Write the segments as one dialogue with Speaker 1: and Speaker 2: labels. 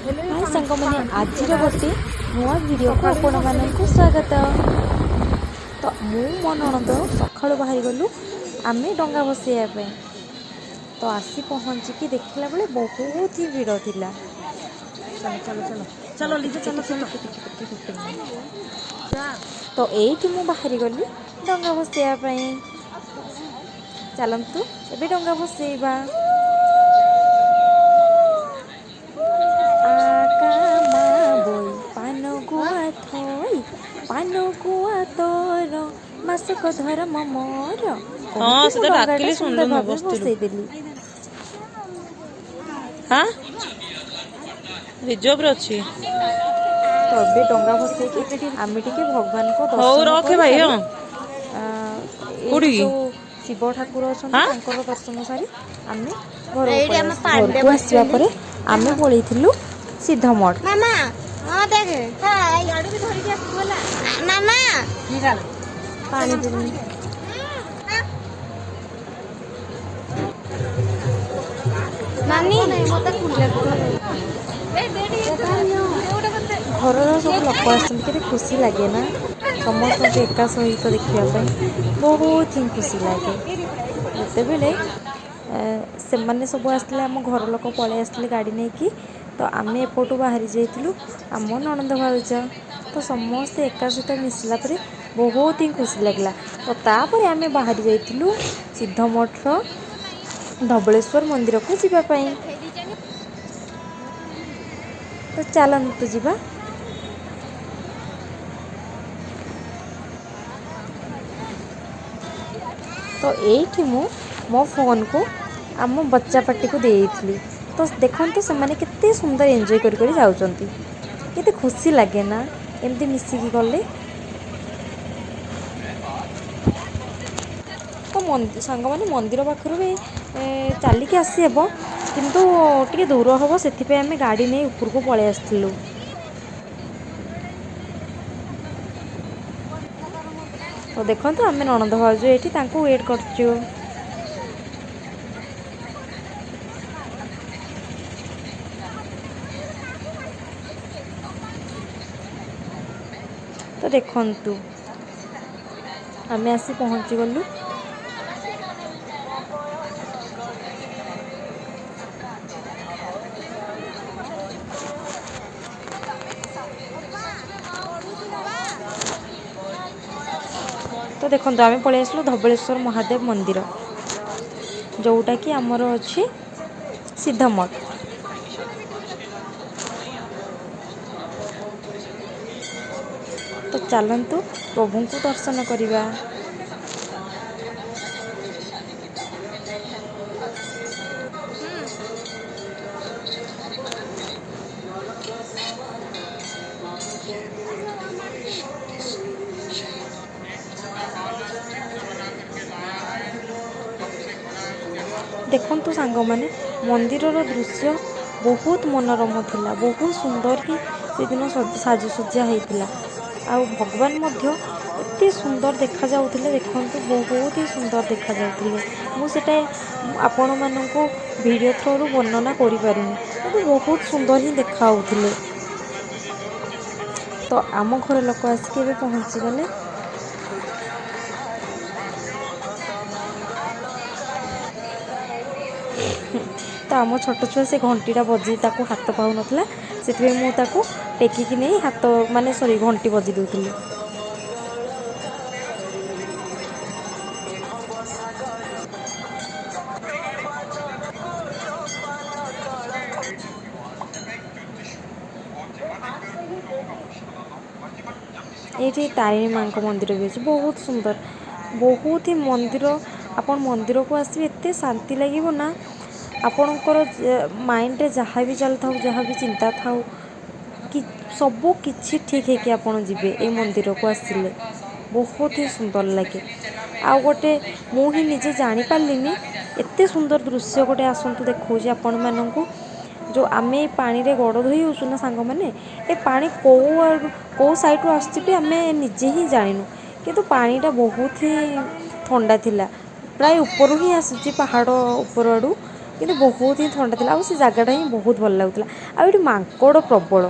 Speaker 1: High ସାଙ୍ଗମାନେ, ଆଜିର ଗୋଟେ ନୂଆ ଭିଡ଼ିଓକୁ ଆପଣମାନଙ୍କୁ ସ୍ୱାଗତ। ତ ମୁଁ ମୋ ନଣନ୍ଦ ସକାଳୁ ବାହାରିଗଲୁ ଆମେ ଡଙ୍ଗା ଭସେଇବା ପାଇଁ। ତ ଆସି ପହଞ୍ଚିକି ଦେଖିଲା ବେଳେ ବହୁତ ହି ଭିଡ଼ ଥିଲା।
Speaker 2: चलो चलो चलो चलो लीजिए, चलो चलो।
Speaker 1: ଟିକେ ଟିକେ ଟିକେ। ତ ଏଇଠି ମୁଁ ବାହାରିଗଲି ଡଙ୍ଗା ଭସେଇବା ପାଇଁ। ଚାଲନ୍ତୁ, ଏବେ ଡଙ୍ଗା ଭସେଇବା। ଆକା ମା ବୋଇ ପାନ ଗୁଆ ଥୋଇ, ପାନ ଗୁଆ ତୋର, ମାସକ ଧରମ ମୋର
Speaker 2: ହଁ,
Speaker 1: କହିକି
Speaker 2: ସେ
Speaker 1: ମୁଁ
Speaker 2: ତ
Speaker 1: ଡଙ୍ଗାଟା
Speaker 2: ଡାକିଲି,
Speaker 1: ସୁନ୍ଦର
Speaker 2: ଶୁଣିଲୁନି,
Speaker 1: ଭାବେ
Speaker 2: ବସିଥିଲୁ।
Speaker 1: ଭସେଇଦେଲି।
Speaker 2: ହଁ, ରିଜର୍ଭରେ ଅଛି।
Speaker 1: ତ ଏବେ ଡଙ୍ଗା ଭସେଇକି ଆମେ ଟିକେ ଭଗବାନଙ୍କ
Speaker 2: ହଉ,
Speaker 1: ଦର୍ଶନ
Speaker 2: ରଖେ ଭାଇ।
Speaker 1: କରିସାରି
Speaker 2: ହଁ।
Speaker 1: ଏଇଠି
Speaker 2: କୋଉଠିକି?
Speaker 1: ଯେଉଁ ଶିବ ଠାକୁର ଅଛନ୍ତି,
Speaker 2: ହଁ।
Speaker 1: ତାଙ୍କର ଦର୍ଶନ ସାରି ଆମେ ଘରକୁ
Speaker 3: ଏଇଠି
Speaker 1: ପଳେଇ
Speaker 3: ଆମ
Speaker 1: ଆସିଲୁ।
Speaker 3: ପାଣିରେ
Speaker 1: ଘରକୁ ଆସିବା
Speaker 3: ବସିଛନ୍ତି।
Speaker 1: ପରେ ଆମେ ପଳେଇଥିଲୁ ସିଦ୍ଧମଠ।
Speaker 3: ମାମା, ହଁ, ଦେଖ। ହାଇ ମାମା, ପାଣି ପିଇନି। ନାନୀ।
Speaker 1: ଘରର ସବୁ ଲୋକ ଆସିଛନ୍ତି, କେତେ ଖୁସି ଲାଗେ ନା ସମସ୍ତଙ୍କୁ ଏକା ସହିତ ଦେଖିବା ପାଇଁ? ବହୁତ ହିଁ ଖୁସି ଲାଗେ। ଯେତେବେଳେ ସେମାନେ ସବୁ ଆସିଥିଲେ, ଆମ ଘର ଲୋକ ପଳେଇ ଆସିଥିଲେ ଗାଡ଼ି ନେଇକି, ତ ଆମେ ଏପଟୁ ବାହାରି ଯାଇଥିଲୁ ଆମ ନଣନ୍ଦ ଭାଉଜ। ତ ସମସ୍ତେ ଏକା ସହିତ ମିଶିଲା ପରେ ବହୁତ ହିଁ ଖୁସି ଲାଗିଲା। ତ ତାପରେ ଆମେ ବାହାରି ଯାଇଥିଲୁ ସିଦ୍ଧମଠର ଧବଳେଶ୍ୱର ମନ୍ଦିରକୁ ଯିବା ପାଇଁ। ତ ଚାଲନ୍ତୁ ଯିବା। ତ ଏଇଠି ମୁଁ ମୋ ଫୋନ୍କୁ ଆମ ବଚ୍ଚା ପାର୍ଟିକୁ ଦେଇଥିଲି। ତ ଦେଖନ୍ତୁ, ସେମାନେ କେତେ ସୁନ୍ଦର ଏନ୍ଜୟ କରି କରି ଯାଉଛନ୍ତି। କେତେ ଖୁସି ଲାଗେ ନା ଏମିତି ମିଶିକି ଗଲେ? ତ ସାଙ୍ଗମାନେ, ମନ୍ଦିର ପାଖରୁ ବି ଚାଲିକି ଆସିହେବ, କିନ୍ତୁ ଟିକେ ଦୂର ହେବ। ସେଥିପାଇଁ ଆମେ ଗାଡ଼ି ନେଇ ଉପରକୁ ପଳେଇ ଆସିଥିଲୁ। ତ ଦେଖନ୍ତୁ, ଆମେ ନଣନ୍ଦ ଭାଉଜ ଏଇଠି ତାଙ୍କୁ ୱେଟ୍ କରୁଛୁ। ତ ଦେଖନ୍ତୁ, ଆମେ ଆସି ପହଞ୍ଚିଗଲୁ। ତ ଦେଖନ୍ତୁ, ଆମେ ପଳେଇ ଆସିଲୁ ଧବଳେଶ୍ୱର ମହାଦେବ ମନ୍ଦିର, ଯେଉଁଟାକି ଆମର ଅଛି ସିଦ୍ଧମଠ। ତ ଚାଲନ୍ତୁ, ପ୍ରଭୁଙ୍କୁ ଦର୍ଶନ କରିବା। ଦେଖନ୍ତୁ ସାଙ୍ଗମାନେ, ମନ୍ଦିରର ଦୃଶ୍ୟ ବହୁତ ମନୋରମ ଥିଲା। ବହୁତ ସୁନ୍ଦର ହିଁ ସେଦିନ ସାଜସଜ୍ଜା ହେଇଥିଲା ଆଉ ଭଗବାନ ମଧ୍ୟ ଏତେ ସୁନ୍ଦର ଦେଖାଯାଉଥିଲେ। ଦେଖନ୍ତୁ, ବହୁତ ହି ସୁନ୍ଦର ଦେଖାଯାଉଥିଲେ। ମୁଁ ସେଟା ଆପଣମାନଙ୍କୁ ଭିଡ଼ିଓ ଥ୍ରୋରୁ ବର୍ଣ୍ଣନା କରିପାରୁନି, କିନ୍ତୁ ବହୁତ ସୁନ୍ଦର ହିଁ ଦେଖାଯାଉଥିଲେ। ତ ଆମ ଘର ଲୋକ ଆସିକି ଏବେ ପହଞ୍ଚିଗଲେ। ତ ଆମ ଛୋଟ ଛୁଆ ସେ ଘଣ୍ଟିଟା ବଜେଇ ତାକୁ ହାତ ପାଉନଥିଲା, ସେଥିପାଇଁ ମୁଁ ତାକୁ ଟେକିକି ନେଇ ହାତ, ମାନେ ସରି, ଘଣ୍ଟି ବଜେଇ ଦେଉଥିଲି। ଏଇଠି ତାରିଣୀ ମାଙ୍କ ମନ୍ଦିର ବି ଅଛି। ବହୁତ ସୁନ୍ଦର, ବହୁତ ହି ମନ୍ଦିର। ଆପଣ ମନ୍ଦିରକୁ ଆସିବେ, ଏତେ ଶାନ୍ତି ଲାଗିବ ନା, ଆପଣଙ୍କର ମାଇଣ୍ଡରେ ଯାହା ବି ଚାଲିଥାଉ, ଯାହା ବି ଚିନ୍ତା ଥାଉ କି, ସବୁ କିଛି ଠିକ୍ ହେଇକି ଆପଣ ଯିବେ ଏଇ ମନ୍ଦିରକୁ ଆସିଲେ। ବହୁତ ହି ସୁନ୍ଦର ଲାଗେ। ଆଉ ଗୋଟେ ମୁଁ ହିଁ ନିଜେ ଜାଣିପାରିଲିନି, ଏତେ ସୁନ୍ଦର ଦୃଶ୍ୟ ଗୋଟେ। ଆସନ୍ତୁ, ଦେଖାଉଛି ଆପଣମାନଙ୍କୁ। ଯେଉଁ ଆମେ ଏ ପାଣିରେ ଗୋଡ଼ ଧୋଇ ହେଉଛୁ ନା ସାଙ୍ଗମାନେ, ଏ ପାଣି କେଉଁ ଆଡ଼ୁ, କେଉଁ ସାଇଡ଼ରୁ ଆସୁଛି ବି ଆମେ ନିଜେ ହିଁ ଜାଣିନୁ। କିନ୍ତୁ ପାଣିଟା ବହୁତ ହିଁ ଥଣ୍ଡା ଥିଲା। ପ୍ରାୟ ଉପରୁ ହିଁ ଆସୁଛି, ପାହାଡ଼ ଉପର ଆଡ଼ୁ। କିନ୍ତୁ ବହୁତ ହିଁ ଥଣ୍ଡା ଥିଲା, ଆଉ ସେ ଜାଗାଟା ହିଁ ବହୁତ ଭଲ ଲାଗୁଥିଲା। ଆଉ ଏଠି ମାଙ୍କଡ଼ ପ୍ରବଳ,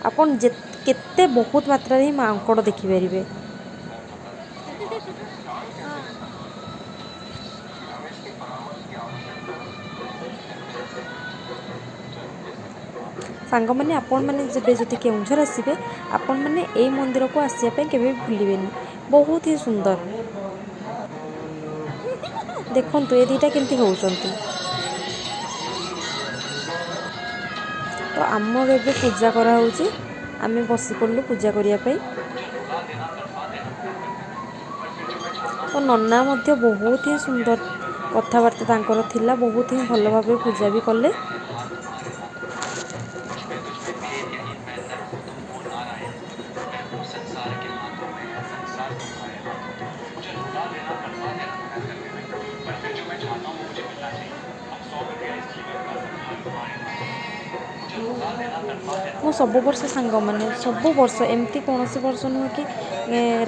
Speaker 1: ଆପଣ ଯେ କେତେ ବହୁତ ମାତ୍ରାରେ ହିଁ ମାଙ୍କଡ଼ ଦେଖିପାରିବେ। ସାଙ୍ଗମାନେ, ଆପଣମାନେ ଯେବେ ଯଦି କେଉଁଝର ଆସିବେ, ଆପଣମାନେ ଏଇ ମନ୍ଦିରକୁ ଆସିବା ପାଇଁ କେବେ ବି ଭୁଲିବେନି, ବହୁତ ହିଁ ସୁନ୍ଦର। ଦେଖନ୍ତୁ ଏ ଦୁଇଟା କେମିତି ହେଉଛନ୍ତି। ତ ଆମର ଏବେ ପୂଜା କରାହେଉଛି, ଆମେ ବସି ପଡ଼ିଲୁ ପୂଜା କରିବା ପାଇଁ। ତ ନନା ମଧ୍ୟ ବହୁତ ହିଁ ସୁନ୍ଦର କଥାବାର୍ତ୍ତା ତାଙ୍କର ଥିଲା, ବହୁତ ହିଁ ଭଲ ଭାବେ ପୂଜା ବି କଲେ। ମୁଁ ସବୁ ବର୍ଷ ସାଙ୍ଗମାନେ, ସବୁ ବର୍ଷ ଏମିତି କୌଣସି ବର୍ଷ ନୁହେଁ କି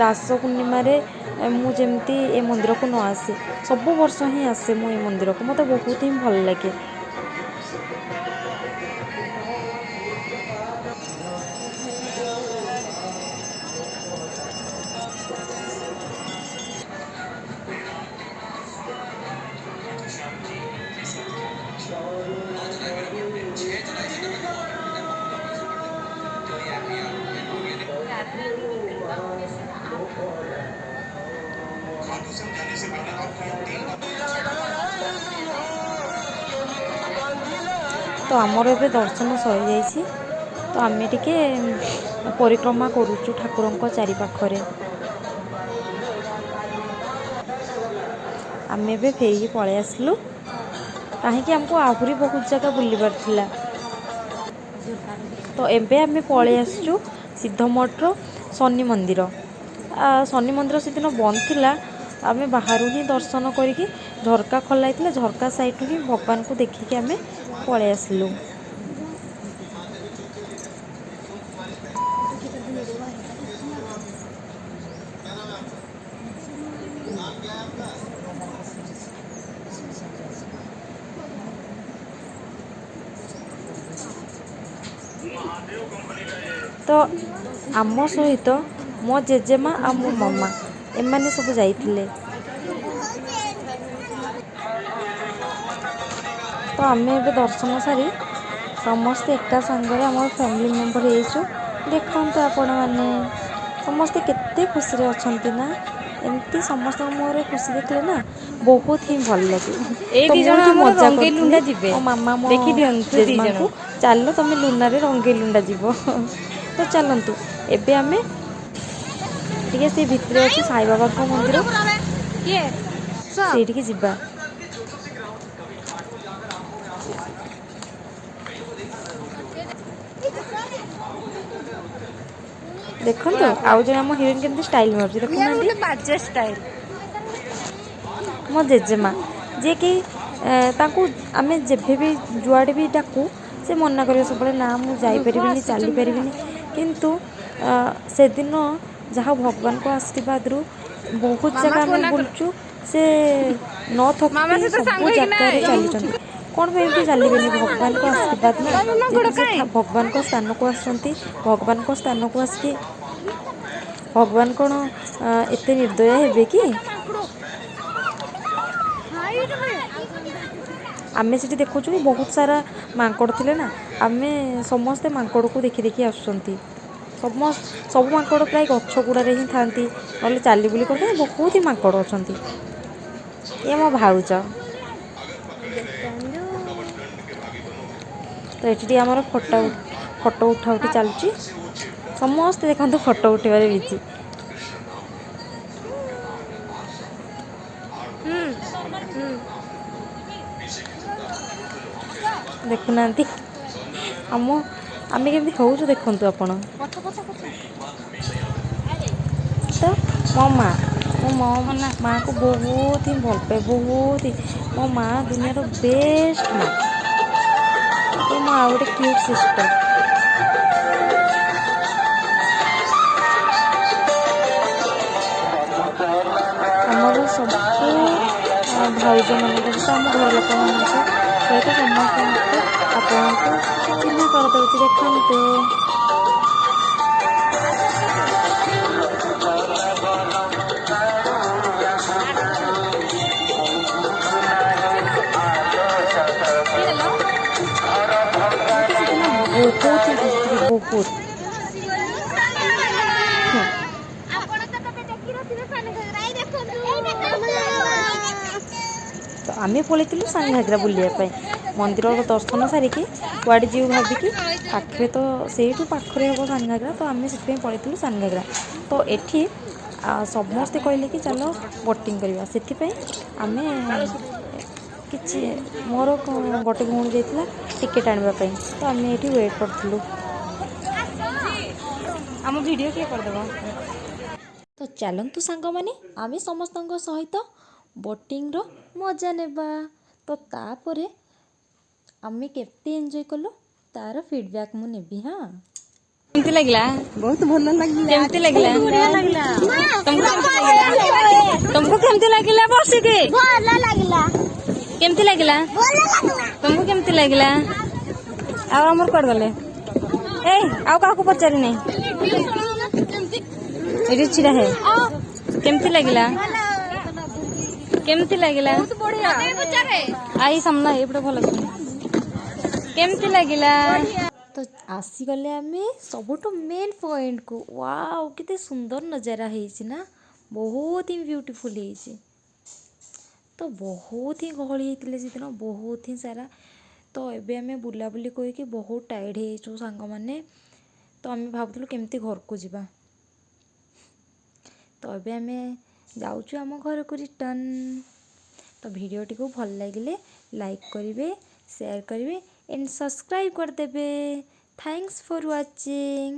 Speaker 1: ରାସ ପୂର୍ଣ୍ଣିମାରେ ମୁଁ ଯେମିତି ଏ ମନ୍ଦିରକୁ ନ ଆସେ, ସବୁ ବର୍ଷ ହିଁ ଆସେ ମୁଁ ଏ ମନ୍ଦିରକୁ, ମୋତେ ବହୁତ ହିଁ ଭଲ ଲାଗେ। ତ ଆମର ଏବେ ଦର୍ଶନ ସରିଯାଇଛି, ତ ଆମେ ଟିକେ ପରିକ୍ରମା କରୁଛୁ ଠାକୁରଙ୍କ ଚାରିପାଖରେ। ଆମେ ଏବେ ଫେରିକି ପଳେଇ ଆସିଲୁ, କାହିଁକି ଆମକୁ ଆହୁରି ବହୁତ ଜାଗା ବୁଲିବାର ଥିଲା। ତ ଏବେ ଆମେ ପଳେଇ ଆସିଛୁ ସିଦ୍ଧମଠର ଶନି ମନ୍ଦିର। ଶନି ମନ୍ଦିର ସେଦିନ ବନ୍ଦ ଥିଲା, ଆମେ ବାହାରୁ ହିଁ ଦର୍ଶନ କରିକି ଝରକା ଖୋଲା ହେଇଥିଲା, ଝରକା ସାଇଡ଼ରୁ ହିଁ ଭଗବାନଙ୍କୁ ଦେଖିକି ଆମେ ପଳେଇ ଆସିଲୁ। ତ ଆମ ସହିତ ମୋ ଜେଜେମା ଆଉ ମୋ ମାମା ଏମାନେ ସବୁ ଯାଇଥିଲେ। ତ ଆମେ ଏବେ ଦର୍ଶନ ସାରି ସମସ୍ତେ ଏକା ସାଙ୍ଗରେ ଆମର ଫ୍ୟାମିଲି ମେମ୍ବର ହେଇଛୁ। ଦେଖନ୍ତୁ ଆପଣମାନେ ସମସ୍ତେ କେତେ ଖୁସିରେ ଅଛନ୍ତି ନା, ଏମିତି ସମସ୍ତଙ୍କ ମୁହଁରେ ଖୁସି ଦେଖିଲେ ନା ବହୁତ ହିଁ ଭଲ ଲାଗେ।
Speaker 2: ଏଇ
Speaker 1: ତ
Speaker 2: ଦି
Speaker 1: ମୁଁ
Speaker 2: ଜଣ
Speaker 1: ଏଠି
Speaker 2: ଆମର
Speaker 1: ମଜା
Speaker 2: ରଙ୍ଗେଇ
Speaker 1: କରୁଥିଲି
Speaker 2: ଲୁଣ୍ଡା ଯିବେ,
Speaker 1: ମୋ ମାମା ମୋ
Speaker 2: ଦେଖି ଦିଅନ୍ତୁ ଦି
Speaker 1: ଜେଜେମାଙ୍କୁ,
Speaker 2: ଜଣଙ୍କୁ।
Speaker 1: ଚାଲ ତମେ ଲୁନାରେ ରଙ୍ଗେଇ ଲୁଣ୍ଡା ଯିବ। ତ ଚାଲନ୍ତୁ ଏବେ ଆମେ ଟିକେ ସେ ଭିତରେ ଅଛି ସାଇବାବାଙ୍କ ମନ୍ଦିର, ସେଇଠିକି ଯିବା। ଦେଖନ୍ତୁ ଆଉ ଜଣେ ଆମ ହିରୋଇନ୍ କେମିତି ଷ୍ଟାଇଲ୍ ମାରୁଛି, ଦେଖୁନାହାନ୍ତି।
Speaker 2: ବାଜେ ଷ୍ଟାଇଲ୍।
Speaker 1: ମୋ ଜେଜେମା ଯିଏକି ତାଙ୍କୁ ଆମେ ଯେବେ ବି ଯୁଆଡ଼େ ବି ଡାକୁ ସେ ମନା କରିବେ ସବୁବେଳେ, ନା ମୁଁ ଯାଇପାରିବିନି, ଚାଲିପାରିବିନି। କିନ୍ତୁ ସେଦିନ ଯାହା ଭଗବାନଙ୍କ ଆଶୀର୍ବାଦରୁ ବହୁତ ଜାଗା ଆମେ ବୁଲୁଛୁ, ସେ ନ ଥକିକି ସବୁ ଜାଗାରେ ଚାଲିଛନ୍ତି। କ'ଣ ପାଇଁ ବି ଚାଲିବେନି, ଭଗବାନଙ୍କ ଆଶୀର୍ବାଦ ନା। ଯେହେତୁ ସେ ଭଗବାନଙ୍କ ସ୍ଥାନକୁ ଆସୁଛନ୍ତି, ଭଗବାନଙ୍କ ସ୍ଥାନକୁ ଆସିକି ଭଗବାନ କ'ଣ ଏତେ ନିର୍ଦ୍ଦୟ ହେବେ କି? ଆମେ ସେଠି ଦେଖୁଛୁ କି ବହୁତ ସାରା ମାଙ୍କଡ଼ ଥିଲେ ନା, ଆମେ ସମସ୍ତେ ମାଙ୍କଡ଼କୁ ଦେଖି ଦେଖି ଆସୁଛନ୍ତି। ସବୁ ମାଙ୍କଡ଼ ପ୍ରାୟ ଗଛ ଗୁଡ଼ାରେ ହିଁ ଥାନ୍ତି, ନହେଲେ ଚାଲି ବୁଲି କରିଥାନ୍ତି। ବହୁତ ହିଁ ମାଙ୍କଡ଼ ଅଛନ୍ତି। ଇଏ ମୋ ଭାଉଜ। ତ ଏଠି ଟିକେ ଆମର ଫଟୋ ଉଠା ଉଠି ଚାଲୁଛି, ସମସ୍ତେ ଦେଖନ୍ତୁ ଫଟୋ ଉଠେଇବାରେ ବିଜି। ଦେଖୁନାହାନ୍ତି ଆମେ କେମିତି ହଉଛୁ, ଦେଖନ୍ତୁ ଆପଣ। ତ ମୋ ମା, ମୁଁ ମୋ ମାଆକୁ ବହୁତ ହିଁ ଭଲ ପାଏ, ବହୁତ ହିଁ। ମୋ ମା ଦୁନିଆର ବେଷ୍ଟ ମା। ଏ ମୋ ଆଉ ଗୋଟେ କ୍ୟୁଟ୍ ସିଷ୍ଟର। ଆମର ସବୁ ଭାଉଜମାନଙ୍କ ସହିତ ଆମ ଘର ଲୋକମାନଙ୍କ ସହିତ ସମସ୍ତଙ୍କୁ ଆପଣଙ୍କୁ ଚିହ୍ନା କରିଦେଉଛି, ଦେଖନ୍ତୁ। ମୁଁ ତ ସେଦିନ ବହୁତ ହିଁ ଖୁସି ଥିଲି, ବହୁତ।
Speaker 3: ଆପଣ ତ କେବେ ଦେଖିନଥିବେ ସାନଘାଗରା, ଏଇ ଦେଖନ୍ତୁ।
Speaker 1: ତ ଆମେ ପଳେଇଥିଲୁ ସାନଘାଗରା ବୁଲିବା ପାଇଁ। ମନ୍ଦିରର ଦର୍ଶନ ସାରିକି କୁଆଡ଼େ ଯିବୁ ଭାବିକି, ପାଖରେ ତ, ସେଇଠୁ ପାଖରେ ହେବ ସାନଘାଗରା, ତ ଆମେ ସେଥିପାଇଁ ପଳେଇଥିଲୁ ସାନଘାଗରା। ତ ଏଠି ସମସ୍ତେ କହିଲେ କି ଚାଲ ବୋଟିଂ କରିବା। ସେଥିପାଇଁ ଆମେ କିଛି ମୋର ଗୋଟେ ଭଉଣୀ ଯାଇଥିଲା ଟିକେଟ୍ ଆଣିବା ପାଇଁ, ତ ଆମେ ଏଇଠି ୱେଟ୍ କରିଥିଲୁ। ଆମ ଭିଡ଼ିଓ କିଏ କରିଦେବ? ତ ଚାଲନ୍ତୁ ସାଙ୍ଗମାନେ, ଆମେ ସମସ୍ତଙ୍କ ସହିତ ବୋଟିଂର ମଜା ନେବା। ତ ତାପରେ ଆମେ କେତେ ଏନ୍ଜୟ କଲୁ, ତାର ଫିଡ଼ବ୍ୟାକ୍ ମୁଁ ନେବି। ହଁ,
Speaker 2: କେମିତି ଲାଗିଲା?
Speaker 4: ବହୁତ ଭଲ ଲାଗିଲା।
Speaker 2: କେମିତି ଲାଗିଲା ତମକୁ? ତମକୁ କେମିତି ଲାଗିଲା ବସିକି?
Speaker 3: ଭଲ ଲାଗିଲା।
Speaker 2: କେମିତି ଲାଗିଲା?
Speaker 3: ଭଲ ଲାଗିଲା।
Speaker 2: ତମକୁ କେମିତି ଲାଗିଲା? ଆଉ ଆମର କୁଆଡେ ଗଲେ? ଏଇ, ଆଉ କାହାକୁ ପଚାରିନି। ଏଇଠି ଛିଡା ହେ। କେମିତି ଲାଗିଲା? କେମିତି ଲାଗିଲା? I ସାମ୍ନା ଏଇପଟେ ଭଲ। କେମିତି ଲାଗିଲା?
Speaker 1: ତ ଆସିଗଲେ ଆମେ ସବୁଠୁ ମେନ୍ ପଏଣ୍ଟକୁ। ୱାଓ, କେତେ ସୁନ୍ଦର ନଜାରା ହେଇଛି ନା? ବହୁତ ହିଁ ବ୍ୟୁଟିଫୁଲ୍ ହେଇଛି। ତ ବହୁତ ହିଁ ଗହଳି ହେଇଥିଲେ ସେଦିନ, ବହୁତ ହିଁ ସାରା। ତ ଏବେ ଆମେ ବୁଲାବୁଲି କରିକି ବହୁତ ଟାୟାର୍ଡ଼ ହେଇଯାଇଛୁ ସାଙ୍ଗମାନେ। ତ ଆମେ ଭାବୁଥିଲୁ କେମିତି ଘରକୁ ଯିବା। ତ ଏବେ ଆମେ ଯାଉଛୁ ଆମ ଘରକୁ ରିଟର୍ନ। ତ ଭିଡ଼ିଓଟିକୁ ଭଲ ଲାଗିଲେ ଲାଇକ୍ କରିବେ, ସେୟାର କରିବେ ଏଣ୍ଡ ସବସ୍କ୍ରାଇବ୍ କରିଦେବେ। Thanks for watching.